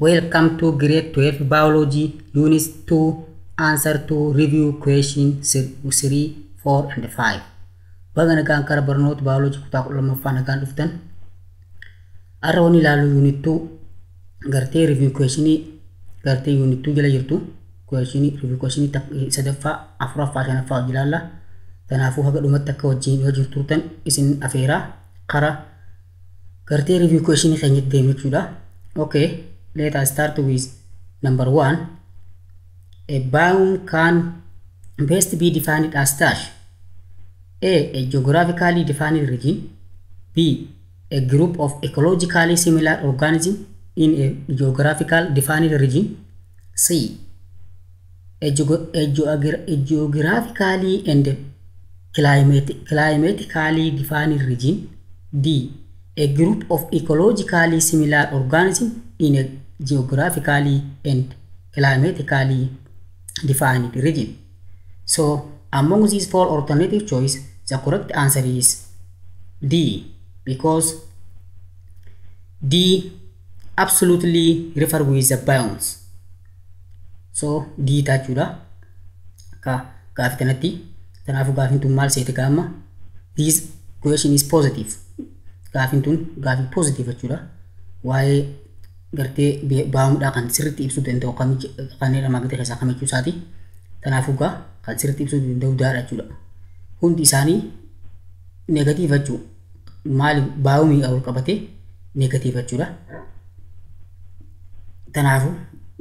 Welcome to grade 12 biology unit 2 answer to review question 3, 4 and 5. Baga nagaan kara barnoota biology kutaa 12ffaa nagaan dhuftan. Har'a wanni ilaallu unit 2 gartee review question gartee unit 2 jala jirtu question review question sadaffaa, afuraffaa, shanaffaa hojii ilaalla. Kanaafuu haga dhumatti akka wajjin yoo jirtu isin afeeraa kara gartee review question keenyatti deemnu jechuudha. Okay, let us start with number 1. A biome can best be defined as dash. A. A geographically defined region. B. A group of ecologically similar organisms in a geographical defined region. C. A geographically and climatically defined region. D. A group of ecologically similar organisms in a geographically and climatically defined region. So, among these four alternative choice, the correct answer is D, because D absolutely refer with the biomes. So, D tachuudha. Ka gaafii kanatti kanaafuu gaafiin tun maal seete gaama? This question is positive. Gaafiin tun gaafii positive jechuudha. Waa'ee gartee biomeidhaa kan sirriitti ibsuu danda'u kanneen armaan gadii keessaa kam jechuu isaati. Kanaafuu gaa kan sirriitti ibsuu danda'u daadha jechuudha. Hundi isaanii negative jechuudha. Maali biomeii wal qabatee negative jechuudha. Kanaafuu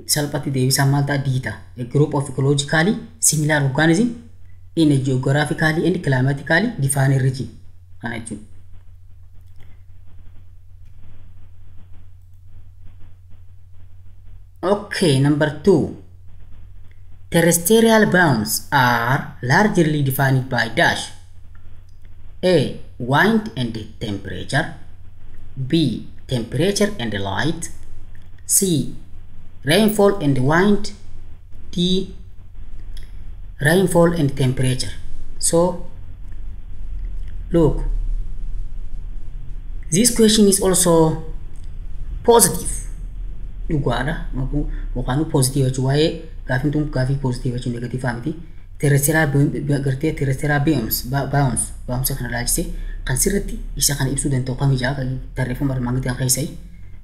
salphatti deebisaan maal ta'a? D ta'a. A group of ecologically similar organism in a geographically and climatically defined region. Kana jechuudha. Okay, number 2. Terrestrial biomes are largely defined by dash. A. Wind and temperature. B. Temperature and light. C. Rainfall and wind. D. Rainfall and temperature. So, look, this question is also positive. Dhugaadha. Yookaan positive jechuun waa'ee gaafiin tun gaafii positive jechuun negative miti. Terrestrial gartee terrestrial biomes biomes kana ilaalchise kan sirriitti isa kana ibsuu danda'u kam ijaa tarreeffama armaan gadii keessa.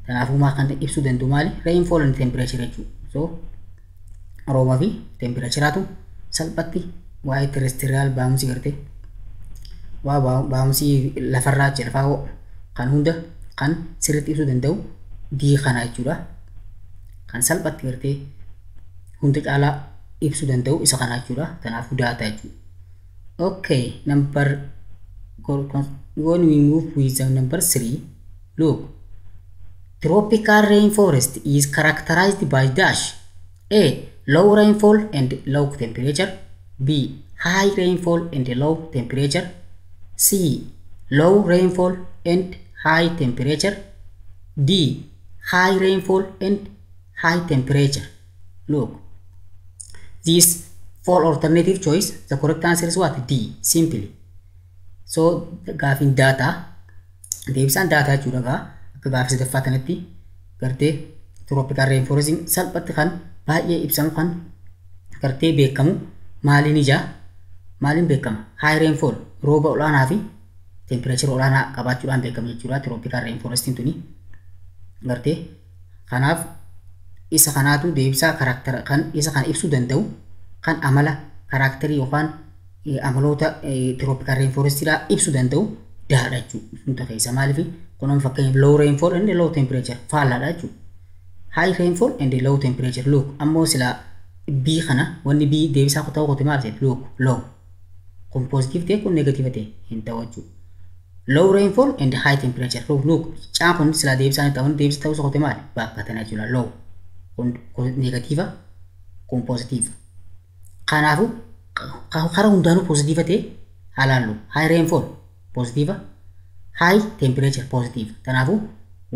Kanaafuu maa kan ibsuu danda'u maali? Rainfall and temperature jechuudha. So roobaa fi temperatureatu salphatti waa'ee terrestrial biomes gartee waa biomes lafarraa jechuudha. Lafaa kan hunda kan sirriitti ibsuu danda'u D kana jechuudha. Kan salphatti gartee hunda caalaa ibsuu danda'u isa kana jechuudha. Kanaafuu data jechuudha. Okay, number when we move with the number 3, look, tropical rainforest is characterized by dash. A. Low rainfall and low temperature. B. High rainfall and low temperature. C. Low rainfall and high temperature. D. High rainfall and high temperature. Look, these four alternative choice, the correct answer is what? D, simply. So gaafiin data, deebisaan data jechuudha gaa akka gaafii sadaffaa kanatti gartee tropical rainforest salphatti kan baay'ee ibsamu kan gartee beekamu maaliin ijaa maaliin beekama? High rainfall rooba olaanaa fi temperature olaanaa qabaachuudhaan beekama jechuudha tropical rainforest tuni gartee. Kanaaf isa kanaatu deebisaa karaktera kan isa kan ibsuu danda'u kan amala karakterii yookaan amaloota tropical rainforest ibsuu danda'u daadha jechuudha. Hunda keessa maaliif kunuun fakkeenyaaf low rainfall and low temperature faallaadha jechuudha. High rainfall and low temperature. Look, ammoo sila B kana wanni B deebisaa ta'uu qote maal jedhe? Look, low kun positive ta'e kun negative ta'e hin ta'u jechuudha. Low rainfall and high temperature. Look, look caa kun sila deebisaan ta'uun deebisa ta'uu qote maal bakka tana jechuudha. Low kun negative kun positive. Kanaafuu karaa hundaanuu positive ta'e haalaallu. High rainfall positive, high temperature positive. Kanaafuu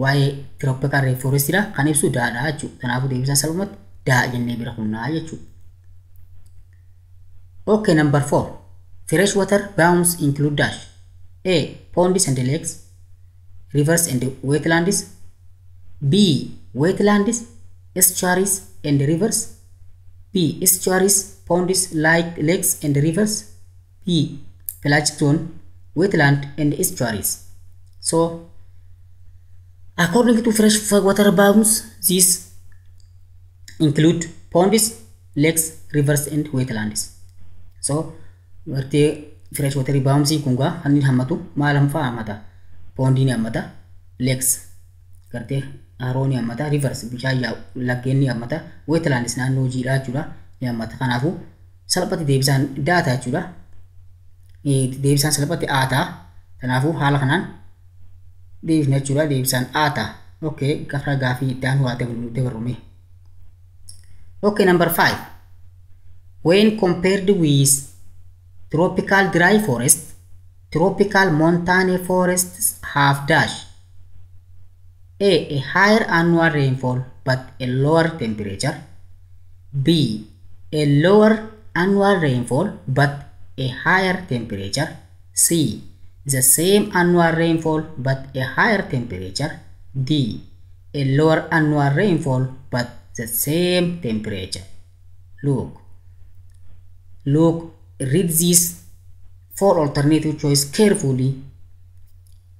waa'ee tropical rainforest dha kan ibsu daadha jechuudha. Kanaafuu deebisaa salphumatti daa jennee bira kunnaa jechuudha. Okay, number 4. Fresh water biomes include dash. A. Ponds and lakes, rivers and wetlands. B. Wetlands, estuaries and rivers. B. Estuaries, ponds, like lakes and rivers. B. Pelagic zone, wetland and estuaries. So, according to fresh water biomes, these include ponds, lakes, rivers and wetlands. So, gartee fresh water biomes kun gaa kan inni hammatu maal fa'aa hammata? Pondii ni hammata, lakes gartee haroo ni hammata, rivers bishaan yaa'u laggeen ni hammata, wetlands naannoo jiidhaa jechuudha ni hammata. Kanaafuu salphatti deebisaan D ta'a jechuudha. Deebisaan salphatti A ta'a. Kanaafuu haala kanaan deebisna jechuudha. Deebisaan A ta'a. Okay, gara gaafii itti aanu haa dabarrume. Okay, number 5. When compared with tropical dry forest, tropical montane forests have dash. A. A higher annual rainfall but a lower temperature. B. A lower annual rainfall but a higher temperature. C. The same annual rainfall but a higher temperature. D. A lower annual rainfall but the same temperature. Look. Look, read these four alternative choice carefully.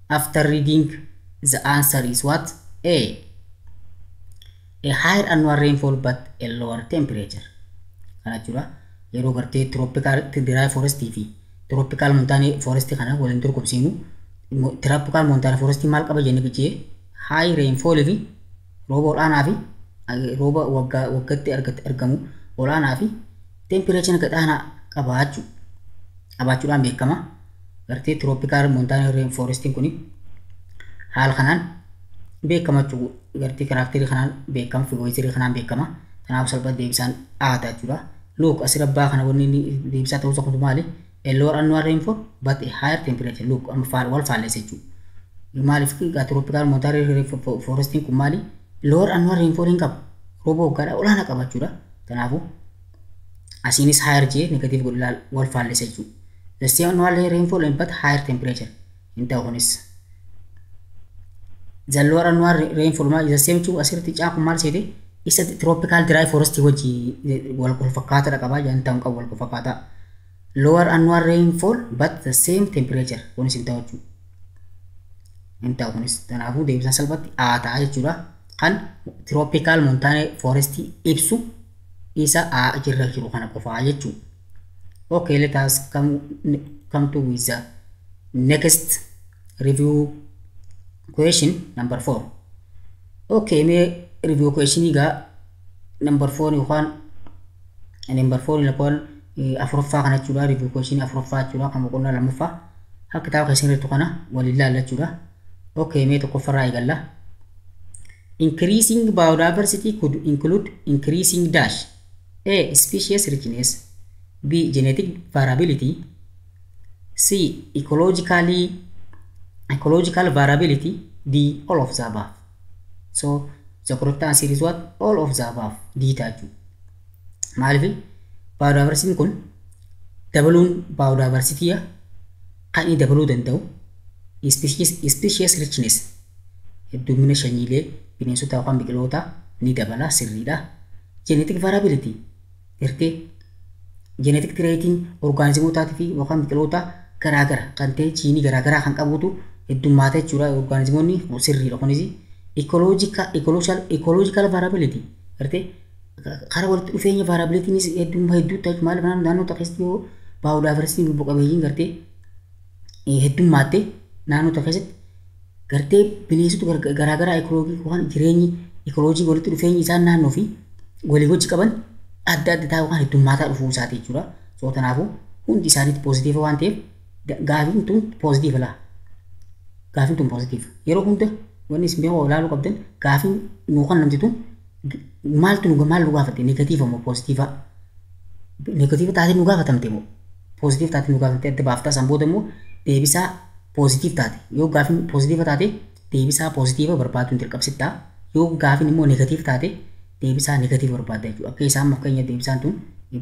After reading, the answer is what? A. A higher annual rainfall but a lower temperature. Kana jechuudha. Yeroo gartee tropical dry forest fi tropical montane forest kana waliin dorgomsiinu, tropical montane forest maal qaba jennee jee? High rainfall fi rooba olaanaa fi rooba waggaa waggaatti argamu olaanaa fi temperature gadaanaa qabaachuudhaan beekama. Gartee tropical montane rain forestiin kun haala kanaan beekama jechuudha. Gartee characterii kanaan beekama fi weatherii kanaan beekama. Kanaaf salphatti deebisaan A ta'a jechuudha. Look, asirra baa kana wanni inni deebisaa ta'uu isaa kun maali? A lower annual rainfall but a higher temperature. Look, amma wal faalleessa jechuudha. Maaliif egaa tropical montane forestiin kun maali? Lower annual rainfall hin qabu. Rooba waggaadhaa olaanaa qaba jechuudha. Kanaafuu asiinis higher jee negative godhu wal faalleessa jechuudha. The same annual rainfall but higher temperature hin ta'u kunis. The lower annual rainfall maal the same jechuun asirratti caaku maal seete isa tropical dry forest wajji wal fakkaataadha qabaa jedhan ta'uu qabu wal fakkaataa. Lower annual rainfall but the same temperature kunis hin ta'u jechuudha. Hin ta'u kunis. Kanaafuu deebisaan salphatti A ta'a jechuudha. Kan tropical montane forest ibsu isa A jirra jiru kana qofaa jechuudha. Okay, let us come to with the next review question number 4. Okay, mee review question egaa number 4 yookaan number 4 yookaan afuraffaa kana jechuudha. Review question afuraffaa jechuudha kan boqonnaa lammaffaa akka kitaaba keessan irratti kana waliin ilaalla jechuudha. Okay, mee tokkoffarraa eegalla. Increasing biodiversity could include increasing dash. A. Species richness. B. Genetic variability. C. Ecological variability. D. All of the above. So the correct answer is what? All of the above. D ta'a jechuudha. Maaliif biodiversity kun dabaluun biodiversity kan inni dabaluu danda'u species richness heddummina sanyiilee bineensota yookaan biqiloota ni dabala, sirriidha. Genetic variability gartee genetic traitiin orgaanizimootaatii fi yookaan biqiloota garaagara kan ta'e jiinii garaagaraa kan qabutu heddummaata jechuudha orgaanizimoonni, sirriidha kunis. Ecological variability gartee karaa walitti dhufeenya variabilitynis heddummaa hedduu ta'u. Maaliif naannoo tokko keessatti yoo biodiversity lubbu qabeeyyiin gartee heddummaate naannoo tokko keessatti gartee bineensota garaagaraa ecology yookaan jireenyi ecology walitti dhufeenyi isaan naannoo fi walii wajji qaban adda adda ta'uu yookaan heddummaataa dhufuu isaati jechuudha. So kanaafuu hundi isaaniitti positive waan ta'eef gaafiin tun positive laa. Gaafiin tun positive. Yeroo hunda wanni isin beekuu ilaaluu qabdan gaafiin nuu kan namti tun maaltu nu maal nu gaafatte, negative moo positive? Negative taatee nu gaafatamte moo positive taatee nu gaafatamte adda baaftaa. San booda immoo deebisaa positive taate, yoo gaafiin positive taate deebisaa positive barbaadu hin dirqamsittaa, yoo gaafiin immoo negative taate deebisaa negative barbaadda jechuudha. Akka isaan fakkeenya deebisaan tun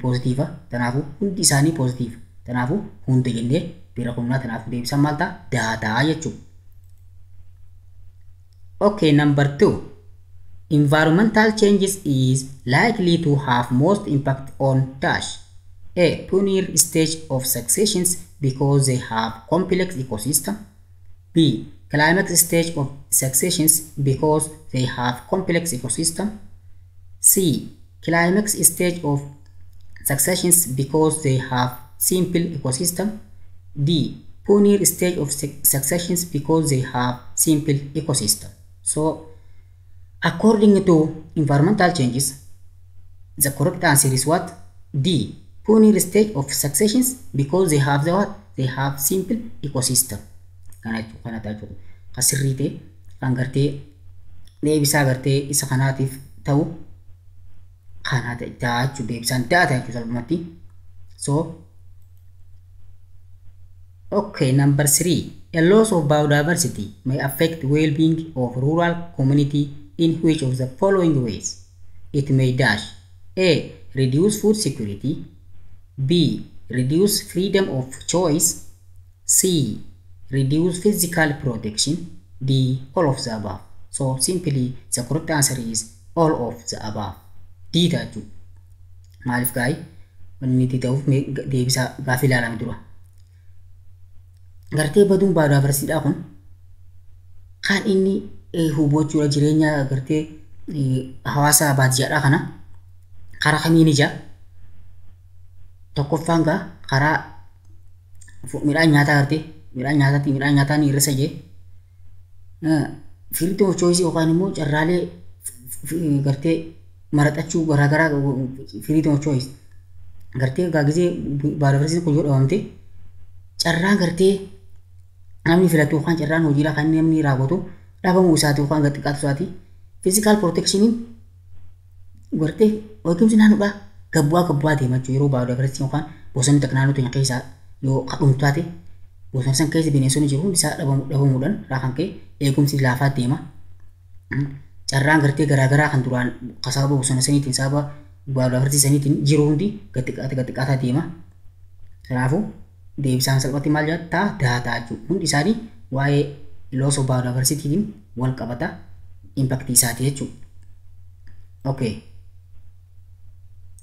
positive, kanaafuu hundi isaanii positive, kanaafuu hunda jennee bira kunnaa, kanaafuu deebisaan maal ta'a? D ta'a jechuudha. Okay, number 2. Environmental changes is likely to have most impact on dash. A. Pioneer stage of successions because they have complex ecosystem. B. Climax stage of successions because they have complex ecosystem. C. Climax stage of successions because they have simple ecosystem. D. Pioneer stage of successions because they have simple ecosystem. So, according to environmental changes, the correct answer is what? D. Pioneer stage of successions because they have the what? They have simple ecosystem. Kana jechuudha. Kan sirrii ta'e kan gartee deebisaa gartee isa kanaatiif ta'u kana ta'a jechuudha. Deebisaan da'a ta'a jechuudha salphumatti. So, okay, number 3. A loss of biodiversity may affect well-being of rural community in which of the following ways? It may dash. A. Reduce food security. B. Reduce freedom of choice. C. Reduce physical protection. D. All of the above. So simply the correct answer is all of the above. D ta'a jechuudha. Maaliif gaa'ii wanni itti ta'uuf deebisaa gaaffii ilaalame dura. Gartee baduun biodiversityidhaa kun kan inni hubachuudha jireenya gartee hawaasa baadiyyaadhaa kana karaa kamiin ija tokkoffaan gaa karaa midhaan nyaataa gartee midhaan nyaataatti midhaan nyaataa ni hir'isa jee freedom of choice yookaan immoo carraalee gartee maraxachuu garaagaraa freedom of choice gartee gaagisee biodiversity kun yoo dhabamte carraan gartee namni filatu yookaan carraan hojiidhaa kan namni raawwatu dhabamuu isaati yookaan gad xiqqaatu isaati. Physical protectioniin gartee eegumsi naannoodhaa gabbu'aa deema jechuudha yeroo biodiversity yookaan bosonni takka naannoo keenya keessaa yoo kadhumtu taate bosona san keessa bineensonni jiru hundi isaa dhabamuudhaan irraa kan ka'e eegumsi laafaa deema. Carraan gartee garaagaraa kan duraan sababa bosona saniitiin sababa biodiversity saniitiin jiru hundi gad xiqqaataa deema. Kanaafuu deebisaan salphatti maal jedha daataa jechuudha. Hundi isaanii waa'ee loss of biodiversitytiin wal qabata impact isaati jechuudha. Okay.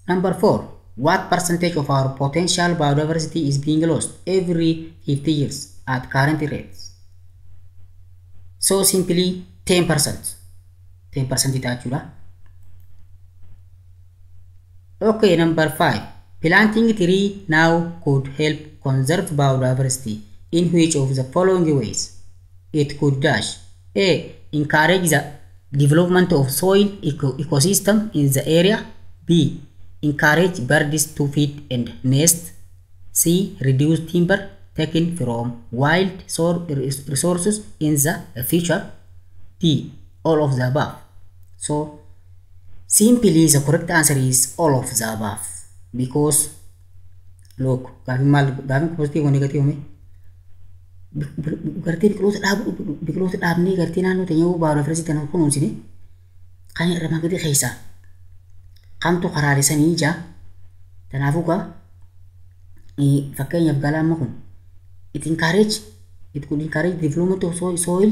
Number 4. What percentage of our potential biodiversity is being lost every 50 years at current rates? So simply 10%. 10% ta'a jechuudha. Okay, number 5. Planting tree now could help conserve biodiversity in which of the following ways? It could dash. A. Encourage the development of soil ecosystem in the area. B. Encourage birds to feed and nest. C. Reduce timber taken from wild resources in the future. D. All of the above. So simply the correct answer is all of the above. Because look, gaafin positive or negative me gartee biqiloota dhaabnee gartee naannoo teenya yoo biodiversity kana kunuunsine kan irra gadi keessaa kamtu karaalee sanii ija kanaafuu gaa fakkeenyaaf galaanma kun it could encourage development of soil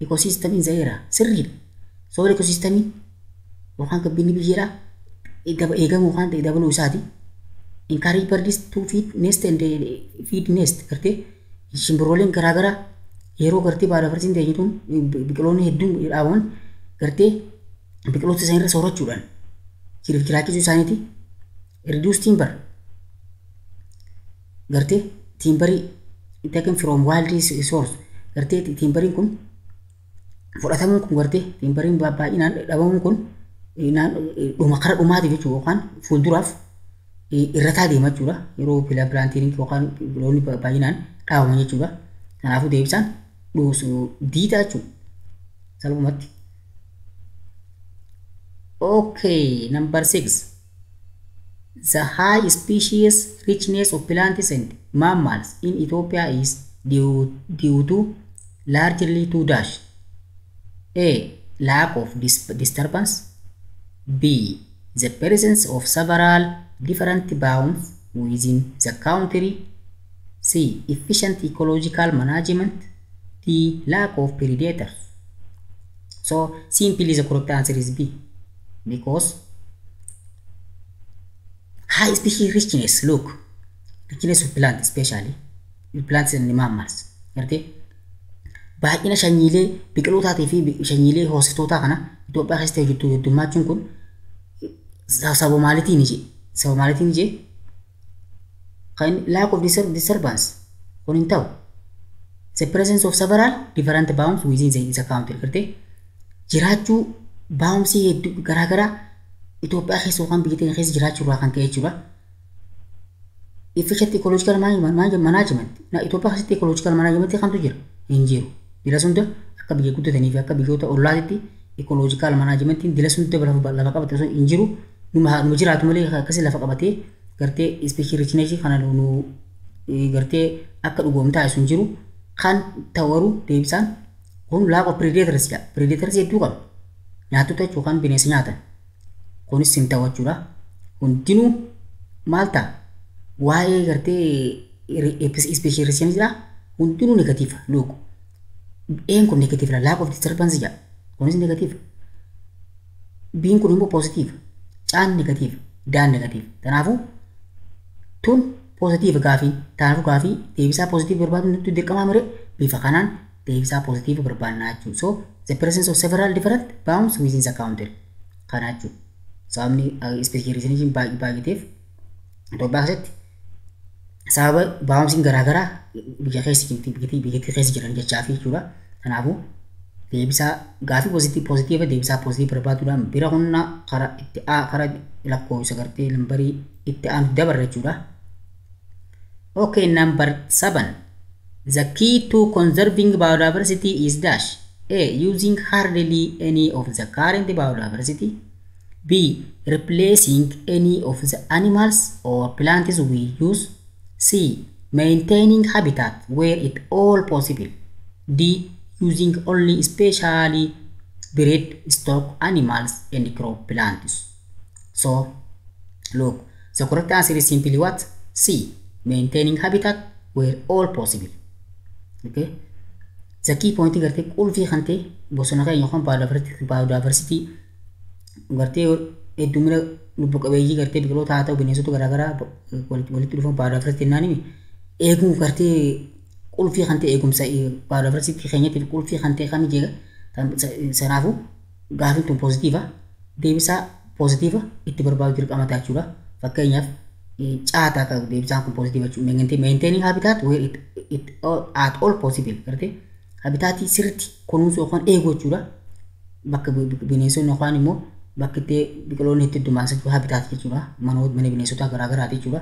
ecosystem in the area sirriidha. Soil ecosystem yookaan gabbinni biyyeedha eegamu yookaan dabaluu isaati. Encourage birds to feed nest and feed nest gartee shimbirooleen garaagaraa yeroo gartee biodiversity teenyituun biqiloonni hedduun dhaabaman gartee biqiloota isaaniirra soorachuudhaan jiraaf jiraachisuu isaaniiti. Reduce timber gartee timberii taken from wild resource gartee timberiin kun fudhatamuun kun gartee timberiin baay'inaan dhabamuun kun dhuma kara dhumaatiif jechuudha yookaan fuulduraaf irrataa deema jechuudha yeroo pilaantiin yookaan biqiloonni baay'inaan dhaabaman jechuudha. Kanaafuu deebisaan diitaa jechuudha salphumatti. Okay, number 6. The high species richness of plants and mammals in Ethiopia is due to largely to dash. A. Lack of disturbance. B. The presence of several different biomes within the country. C. Efficient ecological management. D. Lack of predators. So simply the correct answer is B, because high species richness, look, richness of plant, especially plants and mammals, gartee baay'ina sanyiilee biqilootaatii fi sanyiilee hoosistootaa kana Itoophiyaa keessatti hojjetu heddummachuun kun sababa maaliitiin je? Sababa maaliitiin je? Kan lack of disturbance kun hin ta'u. The presence of several different biomes within the country, gartee jiraachuu biomesii hedduu garaagaraa Itoophiyaa keessa yookaan biyya teenya keessa jiraachuu irraa kan ka'e jechuudha. Efficient ecological management. Itoophiyaa keessatti ecological management kamtu jira? Hin jiru. Dila hunda akka biyya guddatanii fi akka biyyoota ollaatitti ecological managementiin dila hunda lafa qabate osoo hin jiru. Numa jiraatu malee akkasii lafa qabatee gartee species richness kana nu gartee akka dhugoom taasisu hin jiru. Kan ta'u deebisaan kun lack of predators jedha. Predators hedduu qaba. Nyaatota yookaan bineensa nyaatan. Kunis hin ta'u jechuudha. Hundinuu maal ta'a? Waa'ee gartee species richness jedha. Hundinuu negative. Look. Een kun negative, lack of disturbance jedha. Kunis negative. Biin kun immoo positive. Caan negative. Daan negative. Kanaafuu tun positive gaafii. Kanaafuu gaafii deebisaa positive barbaadu nutti dirqamaa mire bifa kanaan deebisaa positive barbaannaa jechuudha. So the presence of several different biomes within the country. Kana jechuudha. Sababni species richness baay'ateef Itoophiyaa keessatti sababa biomesiin garaagaraa biyya keessa biyyattii keessa jiran jechaa fi jechuudha. Kanaafuu deebisaa gaafii positive deebisaa positive barbaaduudhaan bira humna karaa itti karaa lakkoofsa gartee lambarii itti aanu dabarra jechuudha. Okay, number 7. The key to conserving biodiversity is dash. A. Using hardly any of the current biodiversity. B. Replacing any of the animals or plants we use. C. Maintaining habitat where it all possible. D. Using only specially bred stock animals and crop plants. So, look, the correct answer is simply what? C. Maintaining habitat where all possible. Okay. The key point gartee qulfii kan ta'e bosona keenya yookaan biodiversity gartee heddumina lubbu qabeeyyii gartee biqiloota haa ta'u bineensota garaagaraa walitti dhufan biodiversity jennaan himi eeguu gartee qulfii kan ta'e eegumsa biodiversity keenyatiif qulfii kan ta'e kami jeega. Sanaafuu gaafiin tun positive, deebisaa positive itti barbaadu dirqama ta'a jechuudha. Fakkeenyaaf caataa kan deebisaan kun positive jechuudha. Maintaining habitat where it at all possible, gartee habitaatii sirriitti kunuunsuu yookaan eeguu jechuudha. Bakka bineensonni yookaan immoo bakka itti biqiloonni itti heddummaatan jechuudha habitaat jechuudha. Mana bineensota garaagaraati jechuudha.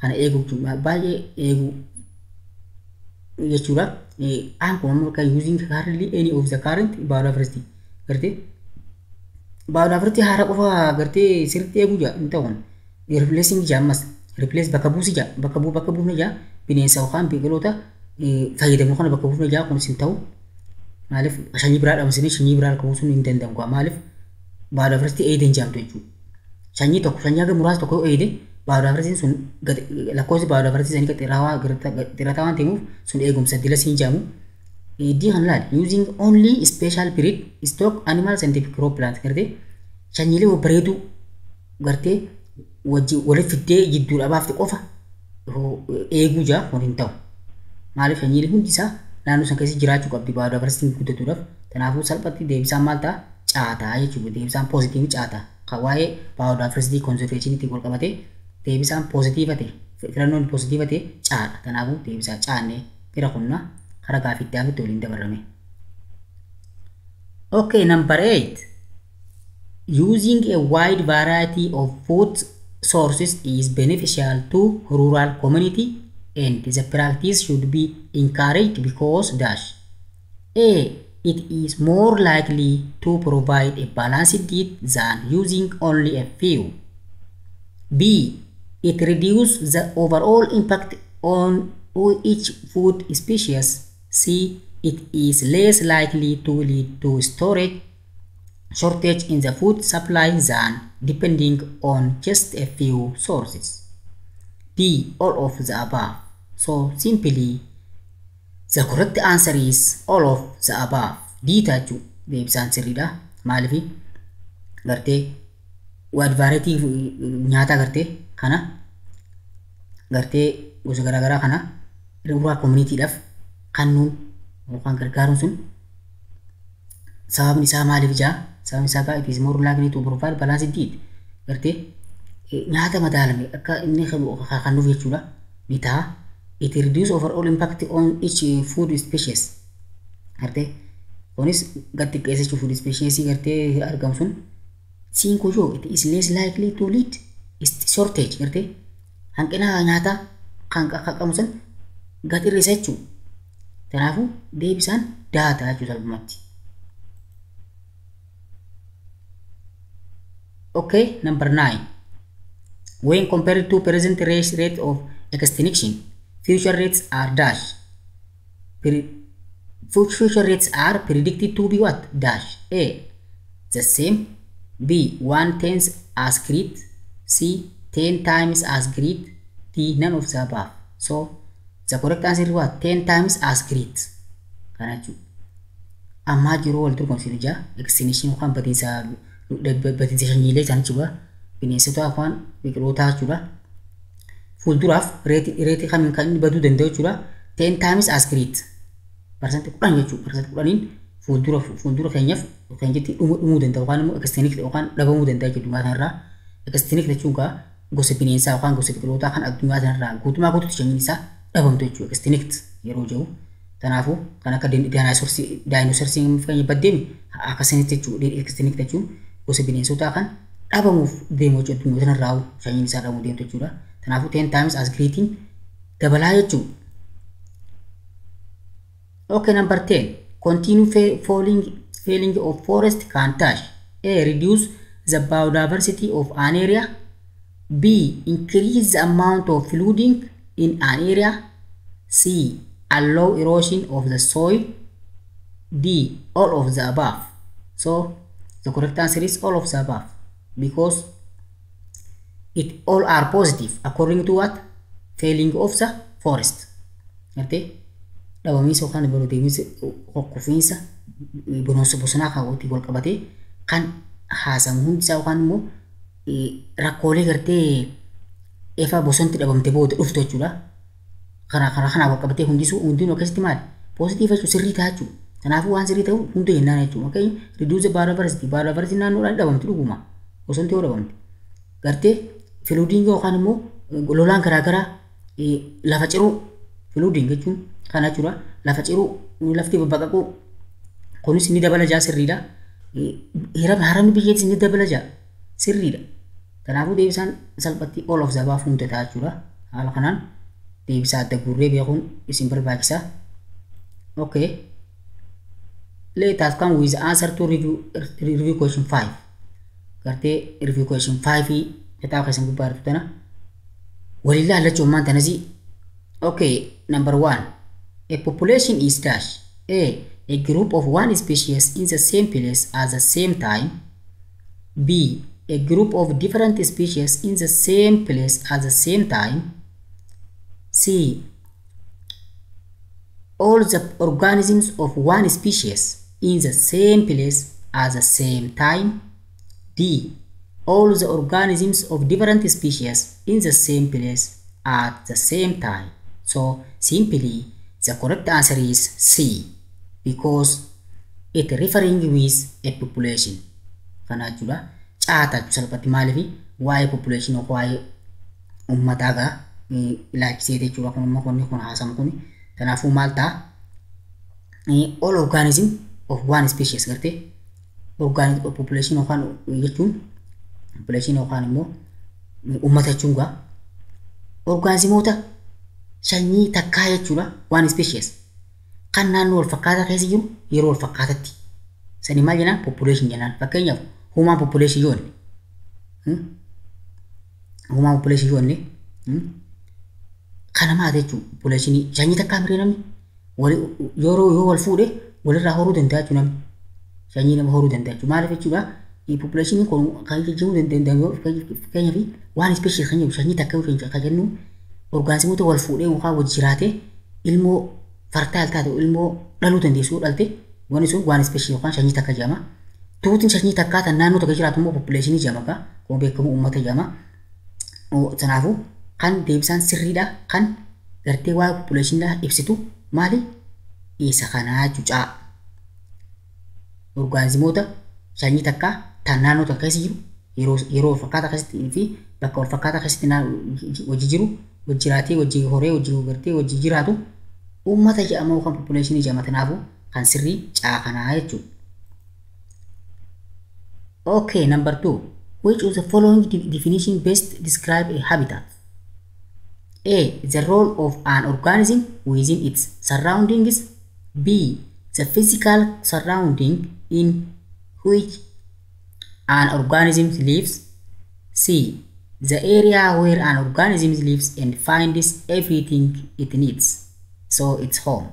Kana eeguu jechuudha. Baay'ee eeguu jechuudha. Aan kun ammoo kan using hardly any of the current biodiversity, gartee biodiversity haaraa qofa gartee sirriitti eeguu jaa hin ta'u. Replacing jaa, ammas replace bakka buusi jaa, bakka buufne jaa, bineensa yookaan biqiloota fayyadamu kana bakka buufne jaa, kunis hin ta'u. Maaliif sanyii biraa dhabamsanii sanyii biraa bakka buusuun hin danda'amu? Maaliif biodiversity eegden jaamtu jechuudha. Sanyii tokko, sanyii haga muraasa tokko yoo eegde, biodiversity sun lakkoofsi biodiversity sanii xirataa waan ta'eef sun eegumsa dila siin jaamu. D kan laal, using only special breed stock animals and crop plant, gartee sanyiilee babbareeduu gartee wajji walitti fiddee jidduu dhabaafte qofa eeguu jaa, kun hin ta'u. Maaliif sanyiilee hundi isaa naannoo san keessa jiraachuu qabdi biodiversity guddatuudhaaf. Kanaafuu salphatti deebisaan maal ta'a? Caataa jechuudha. Deebisaan positive caataa. Kan waa'ee biodiversity conservationitti wal qabatee deebisaan positive ta'e, filannoon positive ta'e caadha. Kanaafuu deebisaa caannee bira kunna karaa gaaffii aanutti waliin dabarame. Okay, number 8. Using a wide variety of food sources is beneficial to rural community and the practice should be encouraged because dash. A. It is more likely to provide a balanced diet than using only a few. B. It reduces the overall impact on each food species. C. It is less likely to lead to storage shortage in the food supply than depending on just a few sources. D. All of the above. So simply, the correct answer is all of the above. D tachu. Deebisaan sirriidha. Maaliif gartee wide variety nyaataa gartee kana gartee gosa garaagaraa kana rural communityidhaaf kennuun yookaan gargaaruun sun sababni isaa maaliif jaa? Sababni isaa gaa it is more likely to provide balanced diet. Gartee nyaata madaalame akka inni kennuuf jechuudha ni ta'a. It reduce overall impact on each food species. Gartee kunis gad xiqqeessa jechuudha food species gartee argamu sun. Siin yoo it is less likely to lead shortage gartee hanqina nyaataa kan qaqqabu sun gad hir'isa jechuudha. Kanaafuu deebisaan D ta'a jechuudha salphumatti. Okay, number 9. When compared to present rate of extinction, future rates are dash. Future rates are predicted to be what? Dash. A. The same. B. 1/10 as great. C. 10 times as great. D. None of the above. So the correct answer is what? 10 times as great. Kana jechuudha. Ammaa jiru wal dorgomsiisu jaa extinction yookaan badiinsa sanyiilee isaan jechuudha. Bineensota yookaan biqilootaa jechuudha. Fuulduraaf reetii kamiin kan inni baduu danda'u jechuudha. 10 times as great. 10% jechuudha. 10% fuuldura keenyaaf keenyatti dhumuu danda'a yookaan immoo extinct yookaan dhabamuu danda'a jechuudha addunyaa kanarraa. Extinct jechuun gaa gosa bineensaa yookaan gosa biqilootaa kan addunyaa kanarraa guutumaa guutuutti sanyiin isaa dhabamtu jechuudha. Extinct yeroo jedhu. Kanaafuu kan akka daayinosarsii fakkeenya baddeemi akkasinitti jechuudha. Extinct jechuun gosa bineensotaa kan dhabamuuf deemu jechuudha. Addunyaa kanarraa sanyiin isaa dhabamuu deemtu jechuudha. Kanaafuu 10 times as greatiin dabalaa jechuudha. Okay, number 10. Continue felling of forest can touch. A. Reduce the biodiversity of an area. B. Increase the amount of flooding in an area. C. Allow erosion of the soil. D. All of the above. So the correct answer is all of the above, because it all are positive according to what? Felling of the forest. Okay? Dhabamiinsa yookaan deemsa kufiinsa bosonaa kaawwatti wal qabatee kan haasamu hundi isaa yookaan immoo rakkoolee gartee efa bosonti dhabamte booda dhuftu jechuudha. Kana wal qabatee hundinuu akkasitti maali? Positive jechuun sirrii ta'a jechuudha. Kanaafuu waan sirrii ta'u hunda jennaan jechuudha. Fakkeenya reduce biodiversity. Biodiversity naannoodhaan dhabamti dhuguma. Bosonti yoo dhabamte. Gartee flooding yookaan immoo lolaan garaagaraa lafa ciruu flooding jechuun kana jechuudha. Lafa ciruu lafti babbaqaquu kunis ni dabala jaa sirriidha. Haramni biyyeettis ni dabala jaa sirriidha. Kanaafuu deebisaan salphatti all of the above hunda ta'a jechuudha. Haala kanaan deebisaa adda guurree beekuun isin barbaachisa. Okay. Let us come with the answer to review question 5. Gartee review question 5 kitaaba keessan gubbaa jirtu tana waliin ilaallachuu ammaan tanasi. Okay, number 1. A population is dash. A. A group of one species in the same place at the same time. B. A group of different species in the same place at the same time. C. All the organisms of one species in the same place at the same time. D. All the organisms of different species in the same place at the same time. So simply the correct answer is C, because it referring with a population. Kana jechuudha. Caata salphatti maaliif waa'ee population waa'ee uummataa gaa ilaalchisee jechuudha. Kun immoo kun haasamu kun kanaafuu maal ta'a? All organism of one species gartee organism population yookaan jechuun population yookaan immoo uummata jechuun gaa organismoota sanyii takkaa jechuudha. One species kan naannoo wal fakkaataa keessa jiru yeroo wal fakkaatatti sanii maal jennaan population jennaan. Fakkeenyaaf human population yoo jenne human population yoo jenne kana maal jechuudha? Population sanyii takkaa miree namni yeroo yoo wal fuudhe walirraa horuu danda'a jechuudha. Namni sanyii nama horuu danda'a jechuudha. Maaliif jechuudha? Population kun kan jechuu danda'amu fakkeenyaaf waan species kan jedhu sanyii takka kan jennu organismoota wal fuudhee yookaan wal jiraatee ilmoo fertile taate ilmoo dhaluu dandeessu dhalte Wanni sun one species yookaan sanyii takka jedhama. Tuutiin sanyii takkaa tan naannoo tokko jiraatu immoo population jedhama kaa. Akkuma beekamu uummata jedhama. Kanaafuu kan deebisaan sirriidha kan gartee waa'ee population ibsitu maali? Isa kanaa cucaa. Orgaanizimoota sanyii takkaa tan naannoo tokko keessa jiru yeroo wal fakkaataa keessatti fi bakka wal fakkaataa keessatti hojii jiru hojii jiraatee hojii horee hojii gartee hojii jiraatu uummata jedhama yookaan population jedhama. Kanaafuu kan sirrii caa kanaa jechuudha. Okay, number 2. Which of the following definition best describe a habitat? A. The role of an organism within its surroundings. B. The physical surrounding in which an organism lives. C. The area where an organism lives and finds everything it needs, so it's home.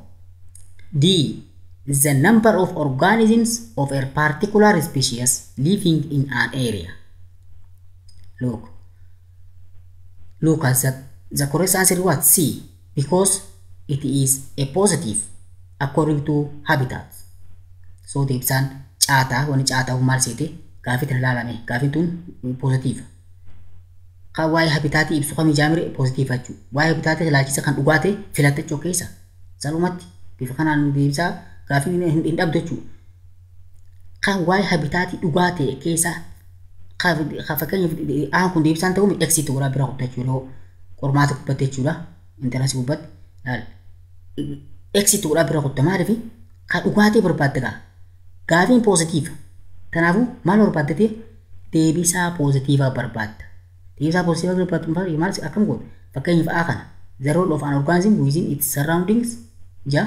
D. The number of organisms of a particular species living in an area. Look. Look at the correct answer is what? C. Because it is a positive according to habitat. So deebisaan caataa wani caataa maal seete gaafii tana ilaalame gaafiin tun positive. Kan waa'ee habitaatii ibsu kamii jaamire positive jechuudha. Waa'ee habitaatii ilaalchisa kan dhugaate filatte jechuu keessa. Salumatti bifa kanaan deebisaa gaafii hin dhabdu jechuudha. Kan waa'ee habitaatii dhugaa ta'e keessa kan fakkeenyaaf aan kun deebisaan ta'uu eksiitti godhaa bira kuttaa jechuudha. Yeroo qormaata gubbatte jechuudha. Entrance gubbatte laal. Eksiitti godhaa bira kutta maaliif kan dhugaatee barbaadde gaa. Gaafiin positive. Kanaafuu maal barbaaddatee deebisaa positive barbaadda. Deebisaa positive barbaaddu maal akkam goota? Fakkeenyaaf A kana. The role of an organism within its surroundings ja.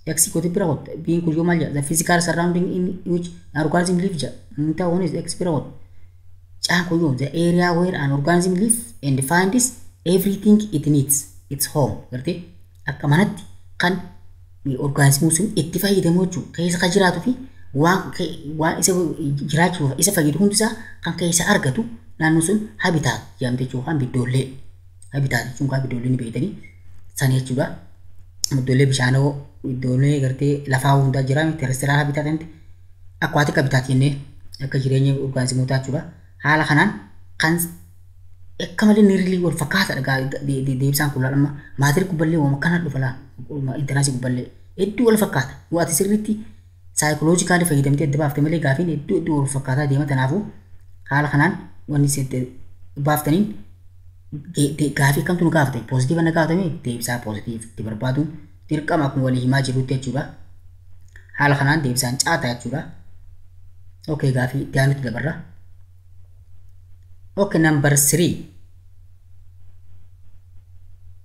X gooti bira kutta. B'n kun yoo maal jedha? The physical surrounding in which an organism lives ja. Inni ta'u kunis X bira kutta. Caan kun yoo the area where an organism lives and finds everything it needs, its home. Gartee akka manatti kan orgaanizimii sun itti fayyadamu jechuudha. Keessa kan jiraatuu fi waan isa jiraachuuf isa fayyadu hundisaa kan keessa argatu naannoon sun habitat jedhamte jechuudha. Kan biddoollee habitat jechuun kan biddoollee ni beektanii sana jechuudha. Iddoolee bishaanoo iddoolee gartee lafaa hundaa jira terrestrial habitat jennee aquatic habitat jennee akka jireenya orgaanizimootaa jechuudha. Haala kanaan kan akka malee nearly wal fakkaataadha deebisaan kun amma matric gubballee waan akkanaa dhufa laa entrance gubballee hedduu wal fakkaata. Yoo ati sirriitti psychologically fayyadamtee adda baafte malee gaafiin hedduu hedduu wal fakkaataa deema. Kanaafuu haala kanaan wanni baaftaniin gaafii kamtu nu gaafate positive na gaafatame deebisaa positive itti barbaaduun dirqama akkuma walii himaa jirutti jechuudha. Haala kanaan deebisaan caata jechuudha. Okay, gaafii itti aanutti dabarra. Okay, number 3.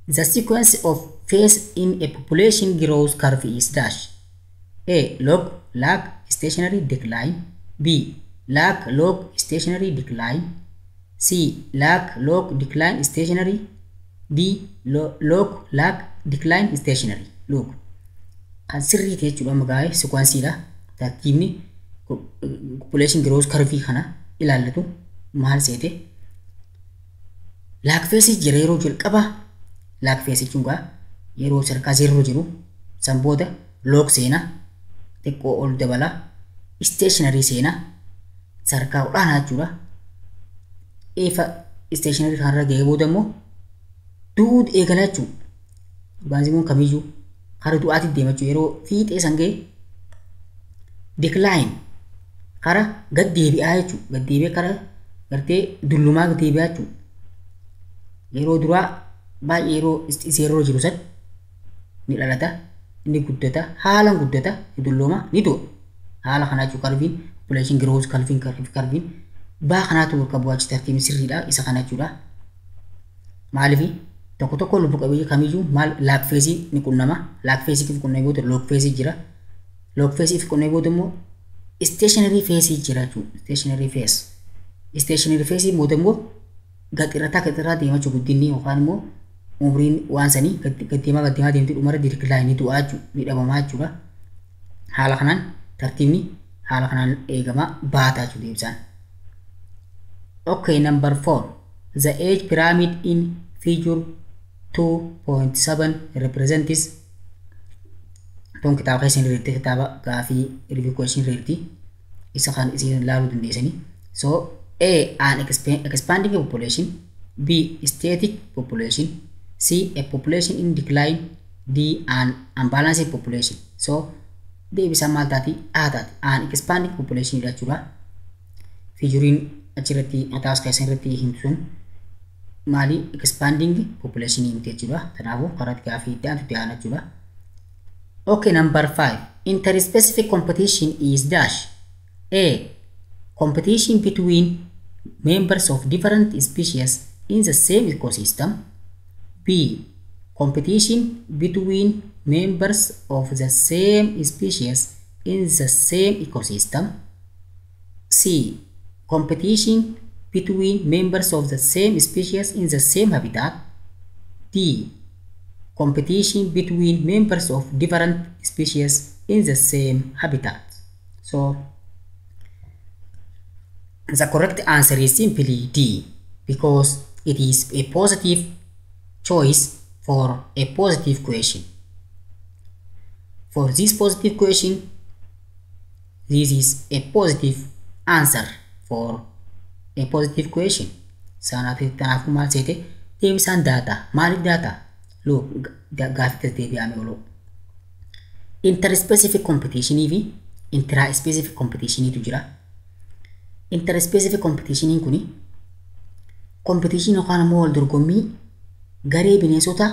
The sequence of phase in a population growth curve is dash. A. Log, lag, stationary decline. B. Lag, log, stationary decline. C. Lag, log, decline, stationary. D. Log, lag, decline, stationary. Look. Kan sirrii ta'e jechuudha amma gaa'ee sequenceiidha. Tartiibni population growth curve kana ilaallatu maal seete? Lag phase jira yeroo jalqaba lag phase jechuun gaa yeroo sadarkaa zero jiru san booda log seena xiqqoo ol dabala stationary seena sadarkaa olaanaa jechuudha. Eefa stationary kanarra ga'ee booda immoo du'uu eegala jechuudha. Orgaanizimiin kamiyyuu karaa du'aatti deema jechuudha. Yeroo fiixee san ga'e decline karaa gad deebi'aa jechuudha. Gad deebi'ee karaa gartee dullumaa gad deebi'aa jechuudha. Yeroo duraa baay'ee yeroo zero jiru san ni dhalata, ni guddata, haalaan guddata, ni dullooma, ni du'a. Haala kanaa jechuudha curveiin population growth curveiin curveiin baa kanaatu bakka bu'aa tartiibni sirriidha isa kana jechuudha. Maaliif tokko tokko lubbu qabeeyyii kamiyyuu maal lag phase ni qunnama. Lag phase fi qunnamee booda log phase jira. Log phase fi qunnamee booda immoo stationary phase jira jechuudha. Stationary phase. Stationary phase booda immoo gaxirrataa gaxirraa deema jechuudha guddinni yookaan immoo umriin waan sanii gad deemaa gad deemaa deemtee dhumarra decline du'aa jechuudha ni dhabamaa jechuudha. Haala kanaan tartiibni haala kanaan eegamaa baataa jechuudha deebisaan. Okay, number 4. The age pyramid in figure 2.7 represents Tun kitaaba keessa hin irratti kitaaba gaafii review question irratti isa kan isin ilaaluu dandeessanii. So A, an expanding population. B, static population. C, a population in decline. D, an unbalanced population. So deebisaan maal taati? A taati. An expanding population jechuudha. Figuriin achirratti kitaaba keessa irratti himtu sun maali? Expanding population himte jechuudha. Kanaafuu karaa gaafii itti aantu itti aana jechuudha. Okay, number 5. Interspecific competition is dash. A, competition between members of different species in the same ecosystem. B, competition between members of the same species in the same ecosystem. C, competition between members of the same species in the same habitat. D, competition between members of different species in the same habitat. So the correct answer is simply D, because it is a positive choice for a positive question. For this positive question, this is a positive answer for a positive question. Kanaafuu maal seete? Deebisaan D ta'a. Maaliif D ta'a? Look, gaaffitti deebi'ame oolu. Interspecific competitionii fi intraspecific competitioniitu jira. Interspecific competitioniin kuni competition yookaan immoo wal dorgommii garee bineensota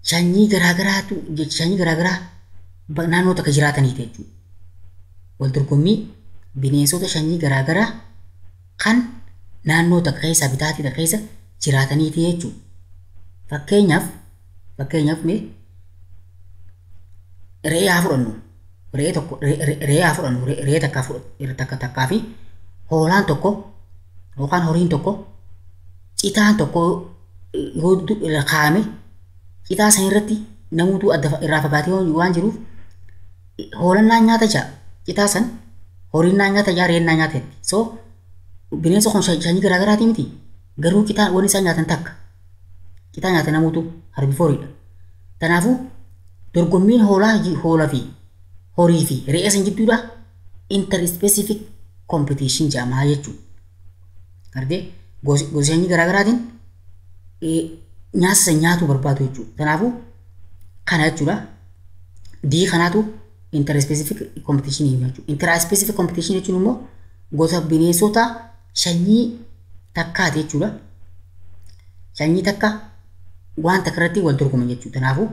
sanyii garaagaraatu sanyii garaagaraa naannoo takka jiraataniiti jechuudha. Wal dorgommii bineensota sanyii garaagaraa kan naannoo takka keessa habitaatii takka keessa jiraataniiti jechuudha. Fakkeenyaaf mee re'ee haa fudhannu. Re'ee tokko re'ee haa fudhannu, re'ee takka takka takkaa fi hoolaan tokko yookaan horiin tokko citaan tokko yoo kaa'ame, citaa san irratti namoota adda irraa fagaatee waan jiruuf hoolaan naan nyaata jaa, citaa san horiin naan nyaata jaa, re'een naan nyaata jetti. So bineensa kun sanyii garaagaraati miti, garuu citaa wanni isaan nyaatan takka, citaa nyaata namoota herbivoreiidha. Kanaafuu dorgommiin hoolaa hoolaa fi horii fi re'ee san jidduudha interspecific competition jedhama jechuudha. Gartee gosa sanyii garaagaraatiin nyaata san nyaatuu barbaadu jechuudha. Kanaafuu kana jechuudha. D kanaatu interspecific competition jechuudha. Intraspecific competition jechuun immoo gosa bineensota sanyii takkaati jechuudha. Sanyii takka waan takka irratti wal dorgoman jechuudha. Kanaafuu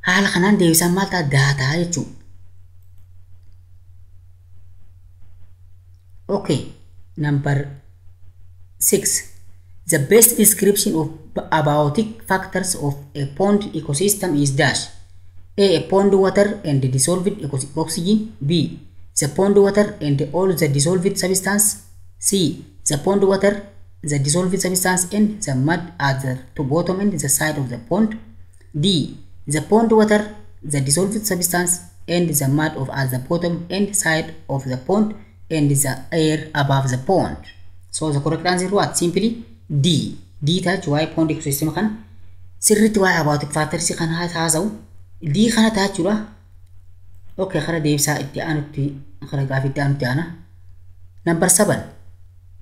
haala kanaan deebisaan maal ta'a? D ta'a jechuudha. Okay, number 6. The best description of abiotic factors of a pond ecosystem is dash. A. A pond water and dissolved oxygen. B. The pond water and all the dissolved substance. C. The pond water, the dissolved substance and the mud at the to bottom and the side of the pond. D. The pond water, the dissolved substance and the mud of at the bottom and side of the pond and the air above the pond. So the correct answer is what? Simply D. D ta'a waa'ee pond ecosystem kan sirriitti waa'ee abiotic factors kan haasa'u D kana ta'a jechuudha. Okay, kara deebisaa itti aanutti, kara gaafii itti aanutti aana. Number 7.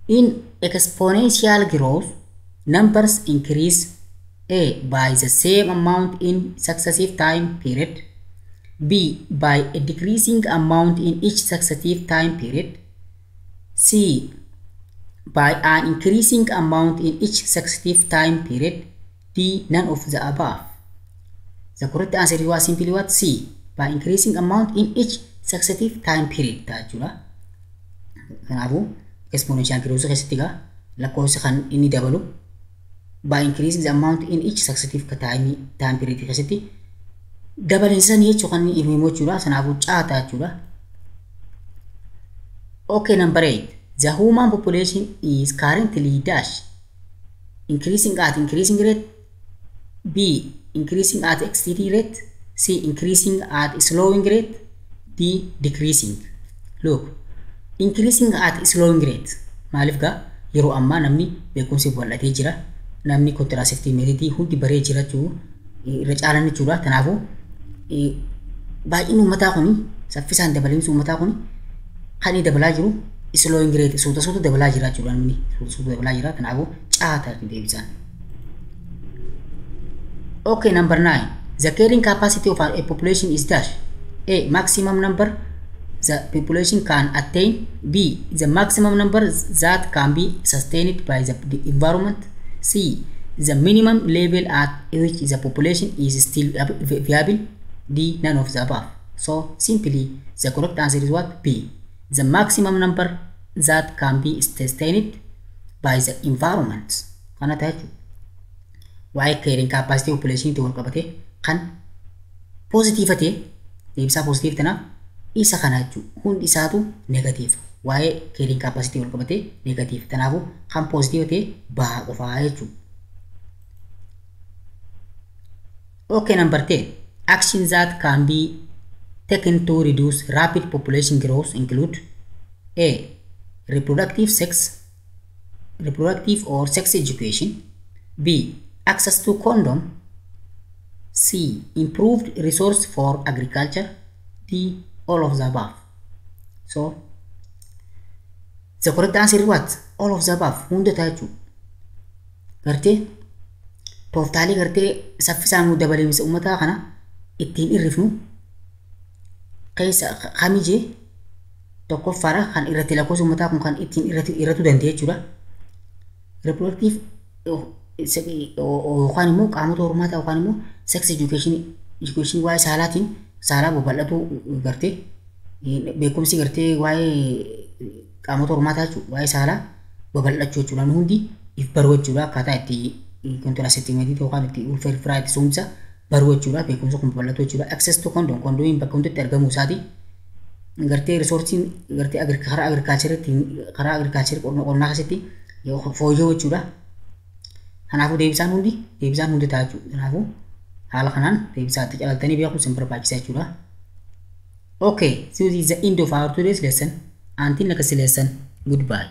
In exponential growth, numbers increase A, by the same amount in successive time period. B, by a decreasing amount in each successive time period. C, by an increasing amount in each successive time period. D, none of the above. The correct answer was simply what? C, by increasing amount in each successive time period ta'a jechuudha. Kanaafuu exponential growth keessatti egaa lakkoofsa kan inni dabalu by increasing the amount in each successive time period keessatti dabalinsa jechuu kan inni himu jechuudha. Kanaafuu C ta'a jechuudha. Okay, number 8. The human population is currently dash. Increasing at increasing rate. B, increasing at steady rate. C, increasing at slowing rate. D, decreasing. Look, increasing at slowing rate. Maaliif gaa yeroo ammaa namni beekumsi bal'atee jira. Namni contraceptive method hundi baree jira jechuun Irra caalan jechuudha. Kanaafuu baay'inni uummataa kuni, saffisaan dabaliinsi uummataa kuni kan inni dabalaa jiru slowing rate, suuta suuta dabalaa jira jechuudha namni, suuta suuta dabalaa jira. Kanaafuu caata deebisaan. Okay, number 9. The carrying capacity of a population is dash. A. Maximum number the population can attain. B. The maximum number that can be sustained by the environment. C. The minimum level at which the population is still viable. D. None of the above. So simply the correct answer is what? B. The maximum number that can be sustained by the environment. Kana ta'a jechuudha. Waa'ee carrying capacity population itti wal qabate kan positive ta'e, deebisaa positive tanaaf isa kana jechuudha. Hundi isaatu negative. Waa'ee carrying capacity wal qabate negative. Kanaafuu kan positive ta'e baa qofaa jechuudha. Okay, number 10. Actions that can be taken to reduce rapid population growth include A. Reproductive or sex education. B. Access to condom. C. Improved resource for agriculture. D. All of the above. So the correct answer is what? All of the above. Hunda ta'a jechuudha. Gartee tooftaalee gartee saffisaan nu dabaleemsa uummataa kana ittiin hirrifnu keessa kamijee tokkoffaadha kan irratti lakkoofsa uummataa kun kan ittiin irratu danda'e jechuudha. Reproductive yookaan immoo qaamota hormaataa yookaan immoo sex education, waa'ee saalaatiin saalaa babal'atu, gartee beekumsi gartee waa'ee qaamota hormaataa jechuudha, waa'ee saalaa babal'achuu jechuudha. Namni hundi if baruu jechuudha, akkaataa itti contraceptive yookaan itti ulfa firaa itti suumsa baruu jechuudha, beekumsa kun babal'atu jechuudha. Access to condom, kondomiin bakka hundatti argamuu isaati. Gartee resourceiin gartee karaa agricultureitti, karaa agriculture qonnaa keessatti fooyya'uu jechuudha. Kanaafuu deebisaan hundi ta'a jechuudha. Kanaafuu haala kanaan deebisaa itti calaltanii beekuun isin barbaachisa jechuudha. Okay, so this is the end of our today's lesson. Until next lesson, goodbye.